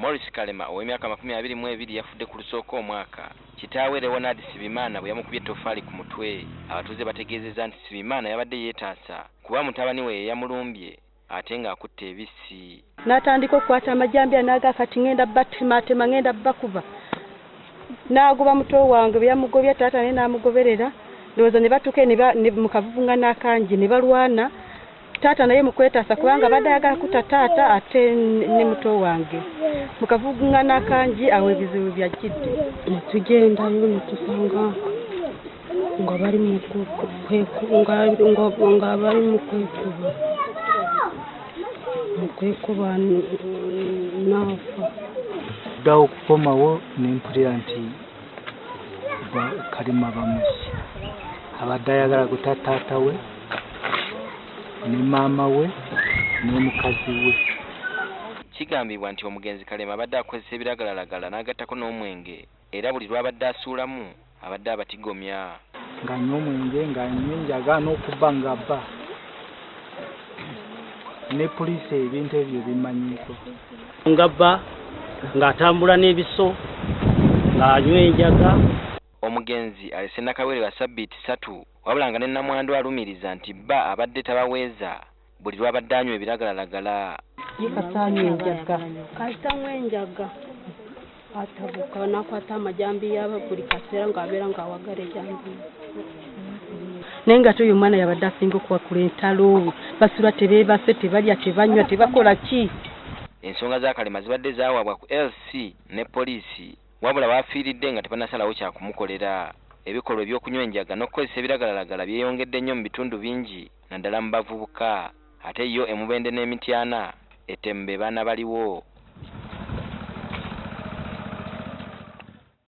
Morris Kalema ow'emyaka 22 yafudde ku lusooka omwaka kitaawe Leonard Sibimana bwe yamukubye ettoffaali ku mutwe. Abatuuze bategeezezza nti Sibimana yabadde yeetaasa kuba mutabani we ye yamulumbye ate ng'akutte ebissi. N'atandika okukwata amajambiya n'aga kati ngenda batematema ngenda bakuba. N'agoba muto wange bwe yamugobye taata naye n'amugoberera ndowooza ne batuuka ne mu kavuvungano akangi ne balwana. Taata naye mu kwetaasa kubanga abadde ayagala kutta taata ate ne muto wange. Mu kavuvungano akangi awo ebizibu byajjidde. Ne tugendayo ne tusanga nga bali mu nga bali mu kwekuba. Mu kwekuba n'afa. Ddawo okukomawo ne mpulira nti Kalema bamusse. Abadde ayagala kutta taata we ne maama we ne mukazi we. Kigambibwa nti omugenzi Kalema abadde akozesa ebiragalalagala n'agattako n'omwenge era buli lw'abadde asuulamu abadde abatigomya. Ng'anywa omwenge, ng'anywa enjaga n'okubba ng'abba. Ne poliisi ebintu ebyo bimanyiiko. Ng'abba, ng'atambula n'ebiso, ng'anywa enjaga. Omugenzi alese Nakawere wa ssabbiiti 3 wabula nga ne Namwandu alumiriza nti bba abadde tabaweeza buli lw'abadde anywa ebiragalalagala. Ye kasita anywa enjaga. Kasita anywa enjaga. Atabuka n'akwata amajambiya buli kaseera ng'abeera ng'awagala ejambiya. Naye nga ate oyo omwana yabadde asinga okuwakula entalo, basula tebeebase, tebalya, tebanywa, tebakola ki. Ensonga za Kalema zibadde zaawaabwa ku LC ne poliisi wabula baafiiridde nga tebannasalawo kya kumukolera. Ebikolwa eby'okunywa enjaga n'okukozesa ebiragalalagala byeyongedde nnyo mu bitundu bingi naddala mu bavubuka. Ate yo e Mubende n'e Mityana ettemu be baana baliwo.